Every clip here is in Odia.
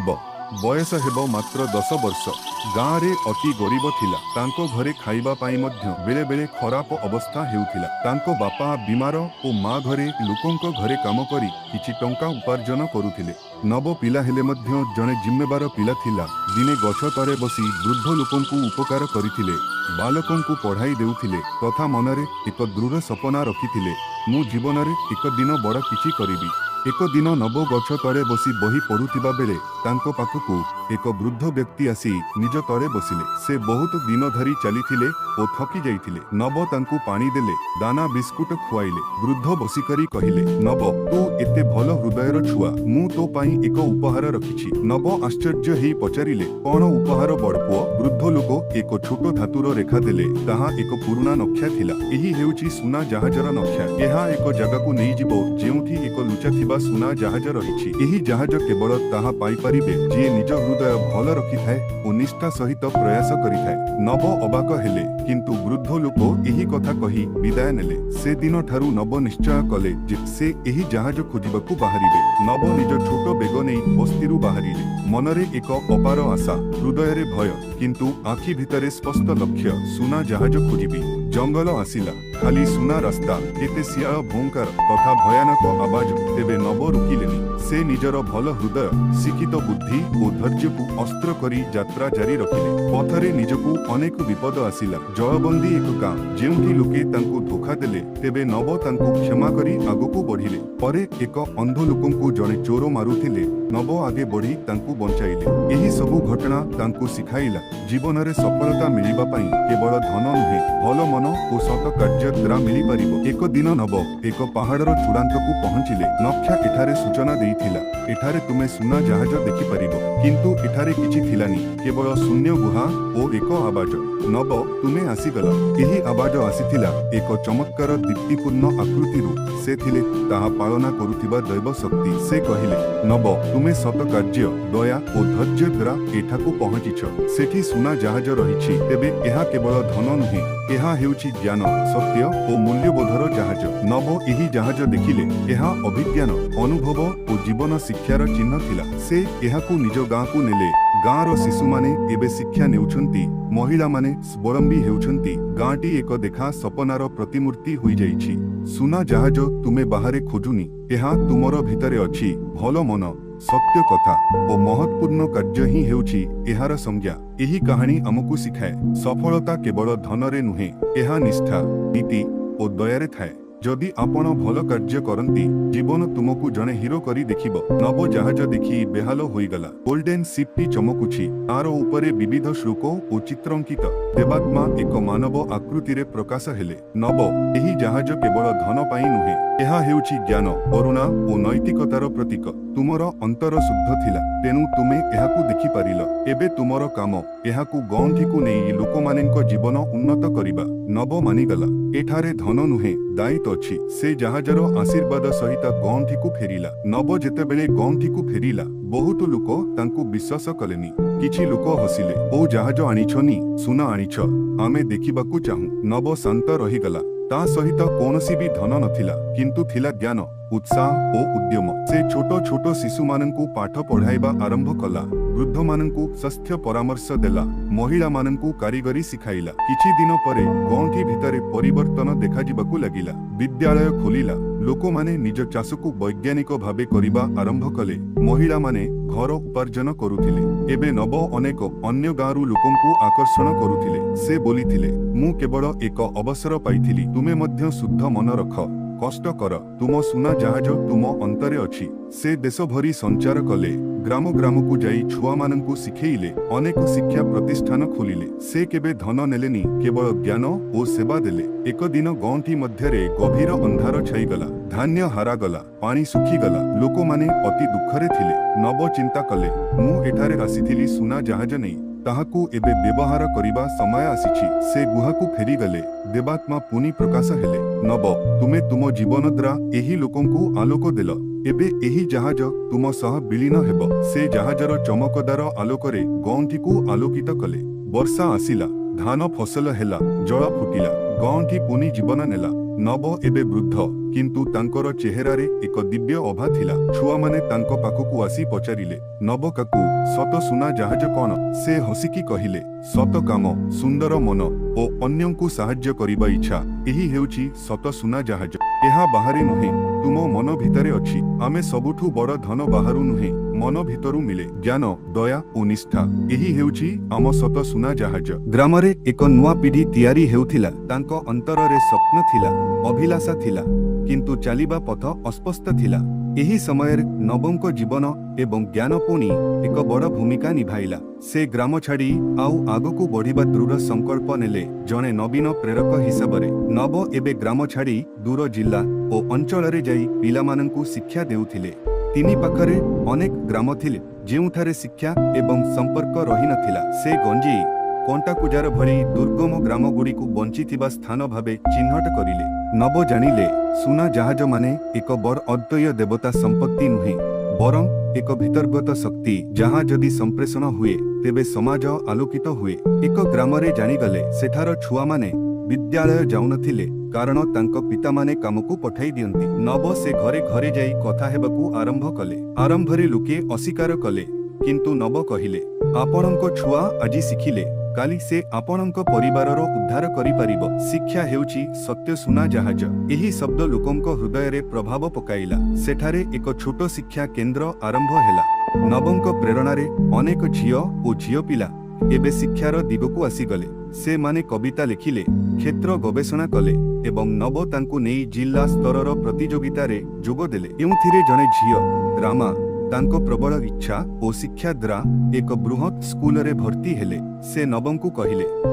ନବ। ବୟସ ହେବ ମାତ୍ର 10 ବର୍ଷ। ଗାଁରେ ଅତି ଗରିବ ଥିଲା। ତାଙ୍କ ଘରେ ଖାଇବା ପାଇଁ ମଧ୍ୟ ବେଳେ ବେଳେ ଖରାପ ଅବସ୍ଥା ହେଉଥିଲା। ତାଙ୍କ ବାପା ବିମାର ଓ ମା ଘରେ ଲୋକଙ୍କ ଘରେ କାମ କରି କିଛି ଟଙ୍କା ଉପାର୍ଜନ କରୁଥିଲେ। ନବ ପିଲା ହେଲେ ମଧ୍ୟ ଜଣେ ଜିମ୍ମେବାର ପିଲା ଥିଲା। ଦିନେ ଗଛ ତଳେ ବସି ବୃଦ୍ଧ ଲୋକଙ୍କୁ ଉପକାର କରିଥିଲେ, ବାଲକଙ୍କୁ ପଢ଼ାଇ ଦେଉଥିଲେ ତଥା ମନରେ ଏକ ଦୃଢ଼ ସପନା ରଖିଥିଲେ, ମୁଁ ଜୀବନରେ ଏକ ଦିନ ବଡ଼ କିଛି କରିବି। ଏକ ଦିନ ନବ ଗଛ ତଳେ ବସି ବହି ପଢ଼ୁଥିବା ବେଳେ ତାଙ୍କ ପାଖକୁ ଏକ ବୃଦ୍ଧ ବ୍ୟକ୍ତି ଆସି ନିଜ ତଳେ ବସିଲେ। ସେ ବହୁତ ଦିନ ଧରି ଚାଲିଥିଲେ ଓ ଥକି ଯାଇଥିଲେ। ନବ ତାଙ୍କୁ ପାଣି ଦେଲେ, ଦାନା ବିସ୍କୁଟ ଖୁଆଇଲେ। ବୃଦ୍ଧ ବସିକରି କହିଲେ, "ନବ, ତୁ ଏତେ ଭଲ ହୃଦୟର ଛୁଆ, ମୁଁ ତୋ ପାଇଁ ଏକ ଉପହାର ରଖିଛି।" ନବ ଆଶ୍ଚର୍ଯ୍ୟ ହେଇ ପଚାରିଲେ, "କଣ ଉପହାର, ବଡ଼ପୁଅ?" ବୃଦ୍ଧ ଲୋକ ଏକ ଛୋଟ ଧାତୁର ରେଖା ଦେଲେ। ତାହା ଏକ ପୁରୁଣା ନକ୍ଷା ଥିଲା। "ଏହି ହେଉଛି ସୁନା ଜାହାଜର ନକ୍ଷା। ଏହା ଏକ ଜାଗାକୁ ନେଇଯିବ ଯେଉଁଠି ଏକ ଲୁଚା ଥିବା ସୁନା ଜାହାଜ ରହିଛି। ଏହି ଜାହାଜ କେବଳ ତାହା ପାଇପାରିବେ ଯିଏ ନିଜ ହୃଦୟ ଭଲ ରଖିଥାଏ ଓ ନିଷ୍ଠା ସହିତ ପ୍ରୟାସ କରିଥାଏ।" ନବ ଅବାକ ହେଲେ, କିନ୍ତୁ ବୃଦ୍ଧ ଲୋକ ଏହି କଥା କହି ବିଦାୟ ନେଲେ। ସେଦିନ ଠାରୁ ନବ ନିଶ୍ଚୟ କଲେ ଯେ ସେ ଏହି ଜାହାଜ ଖୋଜିବାକୁ ବାହାରିବେ। ନବ ନିଜ ଛୋଟ ବେଗ ନେଇ ବସ୍ତିରୁ ବାହାରିଲେ। ମନରେ ଏକ ଅପାର ଆଶା, ହୃଦୟରେ ଭୟ, କିନ୍ତୁ ଆଖି ଭିତରେ ସ୍ପଷ୍ଟ ଲକ୍ଷ୍ୟ, ସୁନା ଜାହାଜ ଖୋଜିବି। ଜଙ୍ଗଲ ଆସିଲା। ଖାଲି ସୁନା ରାସ୍ତା, କେତେ ଶିଆଳ ଭୋଙ୍କାର ତଥା ଭୟାନକ ଆବାଜ। ତେବେ ନବ ରୋକିଲେନି। ସେ ନିଜର ଭଲ ହୃଦୟ, ଶିକ୍ଷିତ ବୁଦ୍ଧି ଓ ଧୈର୍ଯ୍ୟକୁ ଅସ୍ତ୍ର କରି ଯାତ୍ରା ଜାରି ରଖିଲେ। ପଥରେ ନିଜକୁ ଅନେକ ବିପଦ ଆସିଲା। ଜଳବନ୍ଦୀ ଏକ ଗାଁ, ଯେଉଁଠି ଲୋକେ ତାଙ୍କୁ ଧୋକା ଦେଲେ। ତେବେ ନବ ତାଙ୍କୁ କ୍ଷମା କରି ଆଗକୁ ବଢିଲେ। ପରେ ଏକ ଅନ୍ଧ ଲୋକଙ୍କୁ ଜଣେ ଚୋର ମାରୁଥିଲେ। ନବ ଆଗେ ବଢି ତାଙ୍କୁ ବଞ୍ଚାଇଲେ। ଏହି ସବୁ ଘଟଣା ତାଙ୍କୁ ଶିଖାଇଲା, ଜୀବନରେ ସଫଳତା ମିଳିବା ପାଇଁ କେବଳ ଧନ ନୁହେଁ, ଭଲ ମନ ଓ ସତ କାର୍ଯ୍ୟ ଦ୍ୱାରା ମିଳିପାରିବ। ଏକ ଦିନ ନବ ଏକ ପାହାଡ଼ର ଚୂଡ଼ାନ୍ତକୁ ପହଞ୍ଚିଲେ। ନକ୍ଷା ଏଠାରେ ସୂଚନା ଦେଇଥିଲା, ଏଠାରେ ତୁମେ ସୁନା ଜାହାଜ ଦେଖିପାରିବ। କିନ୍ତୁ ଏଠାରେ କିଛି ଥିଲାନି, କେବଳ ଶୂନ୍ୟ ଗୁହା ଓ ଏକ ଆବାଜ, "ନବ, ତୁମେ ଆସିଗଲ।" ଏହି ଆବାଜ ଆସିଥିଲା ଏକ ଚମତ୍କାର ଦୀପ୍ତିପୂର୍ଣ୍ଣ ଆକୃତିରୁ। ସେ ଥିଲେ ତାହା ପାଳନା କରୁଥିବା ଦୈବ ଶକ୍ତି। ସେ କହିଲେ, "ନବ, ତୁମେ ସତ କାର୍ଯ୍ୟ, ଦୟା ଓ ଧୈର୍ଯ୍ୟ ଦ୍ୱାରା ଏଠାକୁ ପହଞ୍ଚିଛ। ସେଠି ସୁନା ଜାହାଜ ରହିଛି। ତେବେ ଏହା କେବଳ ଧନ ନୁହେଁ, ଏହା ହେଉଛି ଜ୍ଞାନ, ସତ୍ୟ ଓ ମୂଲ୍ୟବୋଧର ଜାହାଜ।" ନବ ଏହି ଜାହାଜ ଦେଖିଲେ। ଏହା ଅଭିଜ୍ଞାନ, ଅନୁଭବ ଓ ଜୀବନ ଶିକ୍ଷାର ଚିହ୍ନ ଥିଲା। ସେ ଏହାକୁ ନିଜ ଗାଁକୁ ନେଲେ। ଗାଁର ଶିଶୁମାନେ ଏବେ ଶିକ୍ଷା ନେଉଛନ୍ତି, ମହିଳାମାନେ ସ୍ୱାବଲମ୍ବୀ ହେଉଛନ୍ତି। ଗାଁଟି ଏକ ଦେଖା ସପନାର ପ୍ରତିମୂର୍ତ୍ତି ହୋଇଯାଇଛି। ସୁନା ଜାହାଜ ତୁମେ ବାହାରେ ଖୋଜୁନି, ଏହା ତୁମର ଭିତରେ ଅଛି। ଭଲ ମନ, ସତ୍ୟ କଥା ଓ ମହତ୍ପୂର୍ଣ୍ଣ କାର୍ଯ୍ୟ ହିଁ ହେଉଛି ଏହାର ସଂଜ୍ଞା। ଏହି କାହାଣୀ ଆମକୁ ଶିଖାଏ, ସଫଳତା କେବଳ ଧନରେ ନୁହେଁ, ଏହା ନିଷ୍ଠା, ନୀତି ଓ ଦୟାରେ ଥାଏ। ଯଦି ଆପଣ ଭଲ କାର୍ଯ୍ୟ କରନ୍ତି, ଜୀବନ ତୁମକୁ ଜଣେ ହିରୋ କରି ଦେଖିବ। ନବ ଜାହାଜ ଦେଖି ବେହାଲ ହୋଇଗଲା। ଗୋଲ୍ଡେନ ସିପ୍ଟି ଚମକୁଛି। ତାର ଉପରେ ବିବିଧ ଶ୍ଲୋକ ଓ ଚିତ୍ର ଅଙ୍କିତ। ଦେବାତ୍ମା ଏକ ମାନବ ଆକୃତିରେ ପ୍ରକାଶ ହେଲେ। "ନବ, ଏହି ଜାହାଜ କେବଳ ଧନ ପାଇଁ ନୁହେଁ, ଏହା ହେଉଛି ଜ୍ଞାନ, କରୁଣା ଓ ନୈତିକତାର ପ୍ରତୀକ। ତୁମର ଅନ୍ତର ଶୁଦ୍ଧ ଥିଲା, ତେଣୁ ତୁମେ ଏହାକୁ ଦେଖିପାରିଲ। ଏବେ ତୁମର କାମ ଏହାକୁ ଗଉଁଠିକୁ ନେଇ ଲୋକମାନଙ୍କ ଜୀବନ ଉନ୍ନତ କରିବା।" ନବ ମାନିଗଲା, ଏଠାରେ ଧନ ନୁହେଁ, ଦାୟିତ୍ୱ ଅଛି। ସେ ଜାହାଜର ଆଶୀର୍ବାଦ ସହିତ ଗଉଁଠିକୁ ଫେରିଲା। ନବ ଯେତେବେଳେ ଗଉଁଠିକୁ ଫେରିଲା, ବହୁତ ଲୋକ ତାଙ୍କୁ ବିଶ୍ୱାସ କଲେନି। କିଛି ଲୋକ ହସିଲେ, "ଓ, ଜାହାଜ ଆଣିଛନି, ସୁନା ଆଣିଛ, ଆମେ ଦେଖିବାକୁ ଚାହୁଁ।" ନବ ଶାନ୍ତ ରହିଗଲା। ତା ସହିତ କୌଣସି ବି ଧନ ନଥିଲା, କିନ୍ତୁ ଥିଲା ଜ୍ଞାନ, ଉତ୍ସାହ ଓ ଉଦ୍ୟମ। ସେ ଛୋଟ ଛୋଟ ଶିଶୁମାନଙ୍କୁ ପାଠ ପଢ଼ାଇବା ଆରମ୍ଭ କଲା, ବୃଦ୍ଧମାନଙ୍କୁ ସ୍ୱାସ୍ଥ୍ୟ ପରାମର୍ଶ ଦେଲା, ମହିଳାମାନଙ୍କୁ କାରିଗରୀ ଶିଖାଇଲା। କିଛି ଦିନ ପରେ ଗଉଁଠି ଭିତରେ ପରିବର୍ତ୍ତନ ଦେଖାଯିବାକୁ ଲାଗିଲା। ବିଦ୍ୟାଳୟ ଖୋଲିଲା, ଲୋକମାନେ ନିଜ ଚାଷକୁ ବୈଜ୍ଞାନିକ ଭାବେ କରିବା ଆରମ୍ଭ କଲେ, ମହିଳାମାନେ ଘର ଉପାର୍ଜନ କରୁଥିଲେ। ଏବେ ନବ ଅନେକ ଅନ୍ୟ ଗାଁରୁ ଲୋକଙ୍କୁ ଆକର୍ଷଣ କରୁଥିଲେ। ସେ ବୋଲିଥିଲେ, "ମୁଁ କେବଳ ଏକ ଅବସର ପାଇଥିଲି। ତୁମେ ମଧ୍ୟ ଶୁଦ୍ଧ ମନ ରଖ, କଷ୍ଟ କର, ତୁମ ସୁନା ଜାହାଜ ତୁମ ଅନ୍ତରେ ଅଛି।" ସେ ଦେଶ ଭରି ସଞ୍ଚାର କଲେ। ଗ୍ରାମ ଗ୍ରାମକୁ ଯାଇ ଛୁଆମାନଙ୍କୁ ଶିଖେଇଲେ, ଅନେକ ଶିକ୍ଷା ପ୍ରତିଷ୍ଠାନ ଖୋଲିଲେ। ସେ କେବେ ଧନ ନେଲେନି, କେବଳ ଜ୍ଞାନ ଓ ସେବା ଦେଲେ। ଏକ ଦିନ ଗଉଁଠି ମଧ୍ୟରେ ଗଭୀର ଅନ୍ଧାର ଛାଇଗଲା। ଧାନ୍ୟ ହାରାଗଲା, ପାଣି ଶୁଖିଗଲା। ଲୋକମାନେ ଅତି ଦୁଃଖରେ ଥିଲେ। ନବ ଚିନ୍ତା କଲେ, ମୁଁ ଏଠାରେ ଆସିଥିଲି ସୁନା ଜାହାଜ ନେଇ, ତାହାକୁ ଏବେ ବ୍ୟବହାର କରିବା ସମୟ ଆସିଛି। ସେ ଗୁହାକୁ ଫେରିଗଲେ। ଦେବାତ୍ମା ପୁଣି ପ୍ରକାଶ ହେଲେ। "ନବ, ତୁମେ ତୁମ ଜୀବନ ଦ୍ୱାରା ଏହି ଲୋକଙ୍କୁ ଆଲୋକ ଦେଲ। ଏବେ ଏହି ଜାହାଜ ତୁମ ସହ ବିଲୀନ ହେବ।" ସେ ଜାହାଜର ଚମକଦାର ଆଲୋକରେ ଗଉଁଠିକୁ ଆଲୋକିତ କଲେ। ବର୍ଷା ଆସିଲା, ଧାନ ଫସଲ ହେଲା, ଜଳ ଫୁଟିଲା, ଗଉଁଠି ପୁଣି ଜୀବନ ନେଲା। ନବ ଏବେ ବୃଦ୍ଧ। କିନ୍ତୁ ତାଙ୍କର ଚେହେରାରେ ଏକ ଦିବ୍ୟ ଅଭା ଥିଲା। ଛୁଆମାନେ ତାଙ୍କ ପାଖକୁ ଆସି ପଚାରିଲେ, ନବ କାକୁ, ସତ ସୁନା ଜାହାଜ କଣ? ସେ ହସିକି କହିଲେ, ସତ କାମ, ସୁନ୍ଦର ମନ ଓ ଅନ୍ୟଙ୍କୁ ସାହାଯ୍ୟ କରିବା ଇଚ୍ଛା, ଏହି ହେଉଛି ସତ ସୁନା ଜାହାଜ। ଏହା ବାହାରେ ନୁହେଁ, ତୁମ ମନ ଭିତରେ ଅଛି। ଆମେ ସବୁଠୁ ବଡ଼ ଧନ ବାହାରୁ ନୁହେଁ, ମନ ଭିତରୁ ମିଳେ। ଜ୍ଞାନ, ଦୟା ଓ ନିଷ୍ଠା, ଏହି ହେଉଛି ଆମ ସତ ସୁନା ଜାହାଜ। ଗ୍ରାମରେ ଏକ ନୂଆ ପିଢ଼ି ତିଆରି ହେଉଥିଲା। ତାଙ୍କ ଅନ୍ତରରେ ସ୍ୱପ୍ନ ଥିଲା, ଅଭିଳାଷା ଥିଲା, କିନ୍ତୁ ଚାଲିବା ପଥ ଅସ୍ପଷ୍ଟ ଥିଲା। ଏହି ସମୟରେ ନବଙ୍କ ଜୀବନ ଏବଂ ଜ୍ଞାନ ପୁଣି ଏକ ବଡ଼ ଭୂମିକା ନିଭାଇଲା। ସେ ଗ୍ରାମ ଛାଡ଼ି ଆଉ ଆଗକୁ ବଢ଼ିବା ଦୃଢ଼ ସଂକଳ୍ପ ନେଲେ। ଜଣେ ନବୀନ ପ୍ରେରକ ହିସାବରେ ନବ ଏବେ ଗ୍ରାମ ଛାଡ଼ି ଦୂର ଜିଲ୍ଲା ଓ ଅଞ୍ଚଳରେ ଯାଇ ପିଲାମାନଙ୍କୁ ଶିକ୍ଷା ଦେଉଥିଲେ। ତିନି ପାଖରେ ଅନେକ ଗ୍ରାମ ଥିଲେ, ଯେଉଁଠାରେ ଶିକ୍ଷା ଏବଂ ସମ୍ପର୍କ ରହିନଥିଲା। ସେ ଗଞ୍ଜେଇ, କଣ୍ଟାକୁଜାର ଭଳି ଦୁର୍ଗମ ଗ୍ରାମଗୁଡ଼ିକୁ ବଞ୍ଚିଥିବା ସ୍ଥାନ ଭାବେ ଚିହ୍ନଟ କରିଲେ। ନବ ଜାଣିଲେ, ସୁନା ଜାହାଜ ମାନେ ଏକ ବଡ଼ ଅଦ୍ୱୈୟ ଦେବତା ସମ୍ପତ୍ତି ନୁହେଁ, ବରଂ ଏକ ଭିତର୍ଗତ ଶକ୍ତି, ଯାହା ଯଦି ସମ୍ପ୍ରେଷଣ ହୁଏ ତେବେ ସମାଜ ଆଲୋକିତ ହୁଏ। ଏକ ଗ୍ରାମରେ ଜାଣିଗଲେ, ସେଠାର ଛୁଆମାନେ ବିଦ୍ୟାଳୟ ଯାଉନଥିଲେ, କାରଣ ତାଙ୍କ ପିତାମାନେ କାମକୁ ପଠାଇ ଦିଅନ୍ତି। ନବ ସେ ଘରେ ଘରେ ଯାଇ କଥା ହେବାକୁ ଆରମ୍ଭ କଲେ। ଆରମ୍ଭରେ ଲୋକେ ଅସ୍ୱୀକାର କଲେ, କିନ୍ତୁ ନବ କହିଲେ, ଆପଣଙ୍କ ଛୁଆ ଆଜି ଶିଖିଲେ କାଲି ସେ ଆପଣଙ୍କ ପରିବାରର ଉଦ୍ଧାର କରିପାରିବ। ଶିକ୍ଷା ହେଉଛି ସତ୍ୟ ସୁନା ଜାହାଜ। ଏହି ଶବ୍ଦ ଲୋକଙ୍କ ହୃଦୟରେ ପ୍ରଭାବ ପକାଇଲା। ସେଠାରେ ଏକ ଛୋଟ ଶିକ୍ଷା କେନ୍ଦ୍ର ଆରମ୍ଭ ହେଲା। ନବଙ୍କ ପ୍ରେରଣାରେ ଅନେକ ଝିଅ ଓ ଝିଅ ପିଲା ଏବେ ଶିକ୍ଷାର ଦିଗକୁ ଆସିଗଲେ। ସେମାନେ କବିତା ଲେଖିଲେ, କ୍ଷେତ୍ର ଗବେଷଣା କଲେ ଏବଂ ନବ ତାଙ୍କୁ ନେଇ ଜିଲ୍ଲା ସ୍ତରର ପ୍ରତିଯୋଗିତାରେ ଯୋଗ ଦେଲେ, ଯେଉଁଥିରେ ଜଣେ ଝିଅ ରାମା ତାଙ୍କ ପ୍ରବଳ ଇଚ୍ଛା ଓ ଶିକ୍ଷା ଦ୍ୱାରା ଏକ ବୃହତ୍ ସ୍କୁଲରେ ଭର୍ତ୍ତି ହେଲେ। ସେ ନବଙ୍କୁ କହିଲେ,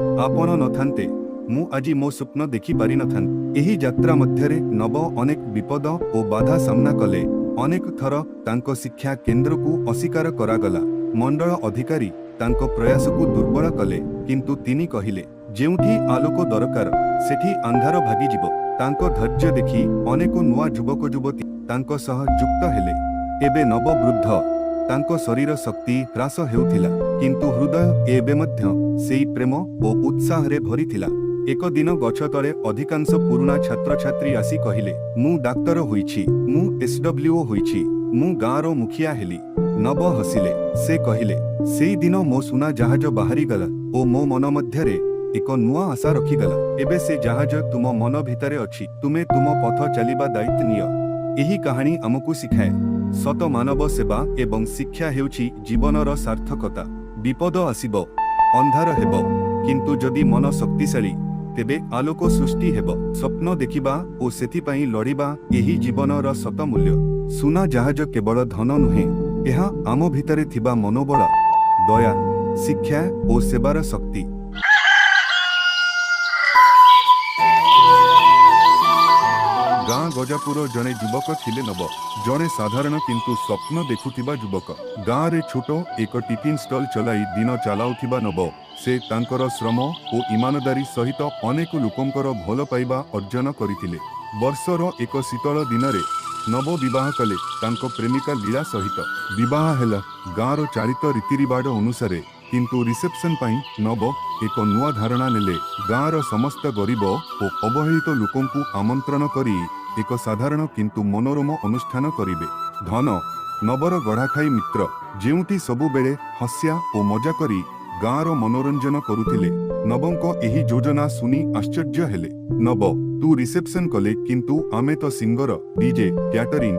ଆପଣ ନଥାନ୍ତେ ମୁଁ ଆଜି ମୋ ସ୍ୱପ୍ନ ଦେଖି ପାରିନଥାନ୍ତି। ଏହି ଯାତ୍ରା ମଧ୍ୟରେ ନବ ଅନେକ ବିପଦ ଓ ବାଧା ସାମ୍ନା କଲେ। ଅନେକ ଥର ତାଙ୍କ ଶିକ୍ଷା କେନ୍ଦ୍ରକୁ ଅସ୍ୱୀକାର କରାଗଲା। ମଣ୍ଡଳ ଅଧିକାରୀ ତାଙ୍କ ପ୍ରୟାସକୁ ଦୁର୍ବଳ କଲେ। କିନ୍ତୁ ତିନି କହିଲେ, ଯେଉଁଠି ଆଲୋକ ଦରକାର ସେଠି ଅନ୍ଧାର ଭାଗିଯିବ। ତାଙ୍କ ଧୈର୍ଯ୍ୟ ଦେଖି ଅନେକ ନୂଆ ଯୁବକ ଯୁବତୀ ତାଙ୍କ ସହ ଯୁକ୍ତ ହେଲେ। ଏବେ ନବ ବୃଦ୍ଧ। ତାଙ୍କ ଶରୀର ଶକ୍ତି ହ୍ରାସ ହେଉଥିଲା, କିନ୍ତୁ ହୃଦୟ ଏବେ ମଧ୍ୟ ସେଇ ପ୍ରେମ ଓ ଉତ୍ସାହରେ ଭରିଥିଲା। ଏକ ଦିନ ଗଛ ତଳେ ଅଧିକାଂଶ ପୁରୁଣା ଛାତ୍ରଛାତ୍ରୀ ଆସି କହିଲେ, ମୁଁ ଡାକ୍ତର ହୋଇଛି, ମୁଁ ଏସଡବ୍ଲ୍ୟୁଓ ହୋଇଛି, ମୁଁ ଗାଁର ମୁଖିଆ ହେଲି। ନବ ହସିଲେ। ସେ କହିଲେ, ସେଇଦିନ ମୋ ସୁନା ଜାହାଜ ବାହାରିଗଲା ଓ ମୋ ମନ ମଧ୍ୟରେ ଏକ ନୂଆ ଆଶା ରଖିଗଲା। ଏବେ ସେ ଜାହାଜ ତୁମ ମନ ଭିତରେ ଅଛି। ତୁମେ ତୁମ ପଥ ଚାଲିବା ଦାୟିତ୍ୱ ନିଅ। ଏହି କାହାଣୀ ଆମକୁ ଶିଖାଏ, ସତ ମାନବ ସେବା ଏବଂ ଶିକ୍ଷା ହେଉଛି ଜୀବନର ସାର୍ଥକତା। ବିପଦ ଆସିବ, ଅନ୍ଧାର ହେବ, କିନ୍ତୁ ଯଦି ମନ ଶକ୍ତିଶାଳୀ ତେବେ ଆଲୋକ ସୃଷ୍ଟି ହେବ। ସ୍ୱପ୍ନ ଦେଖିବା ଓ ସେଥିପାଇଁ ଲଢ଼ିବା, ଏହି ଜୀବନର ସତ ମୂଲ୍ୟ। ସୁନା ଜାହାଜ କେବଳ ଧନ ନୁହେଁ, ଏହା ଆମ ଭିତରେ ଥିବା ମନୋବଳ, ଦୟା, ଶିକ୍ଷା ଓ ସେବାର ଶକ୍ତି। ଗାଁ ଗଜାପୁର ଜଣେ ଯୁବକ ଥିଲେ ନବ। ଜଣେ ସାଧାରଣ କିନ୍ତୁ ସ୍ୱପ୍ନ ଦେଖୁଥିବା ଯୁବକ। ଗାଁରେ ଛୋଟ ଏକ ଟିଫିନ୍ ଷ୍ଟଲ୍ ଚଲାଇ ଦିନ ଚାଲାଉଥିବା ନବ, ସେ ତାଙ୍କର ଶ୍ରମ ଓ ଇମାନଦାରୀ ସହିତ ଅନେକ ଲୋକଙ୍କର ଭଲ ପାଇବା ଅର୍ଜନ କରିଥିଲେ। ବର୍ଷର ଏକ ଶୀତଳ ଦିନରେ ନବ ବିବାହ କଲେ ତାଙ୍କ ପ୍ରେମିକା ଲୀଳା ସହିତ। ବିବାହ ହେଲା ଗାଁର ଚାଳିତ ରୀତିରିବାଜ ଅନୁସାରେ, କିନ୍ତୁ ରିସେପ୍ସନ ପାଇଁ ନବ ଏକ ନୂଆ ଧାରଣା ନେଲେ। ଗାଁର ସମସ୍ତ ଗରିବ ଓ ଅବହେଳିତ ଲୋକଙ୍କୁ ଆମନ୍ତ୍ରଣ କରି ଏକ ସାଧାରଣ କିନ୍ତୁ ମନୋରମ ଅନୁଷ୍ଠାନ କରିବେ। ଧନ, ନବର ଗଢ଼ାଖାଇ ମିତ୍ର, ଯେଉଁଠି ସବୁବେଳେ ହସ୍ୟା ଓ ମଜା କରି ଗାଁର ମନୋରଞ୍ଜନ କରୁଥିଲେ, ନବଙ୍କ ଏହି ଯୋଜନା ଶୁଣି ଆଶ୍ଚର୍ଯ୍ୟ ହେଲେ। ନବ, ତୁ ରିସେପ୍ସନ କଲେ, କିନ୍ତୁ ଆମେ ତ ସିଙ୍ଗର, ଡିଜେ, କ୍ୟାଟରିଂ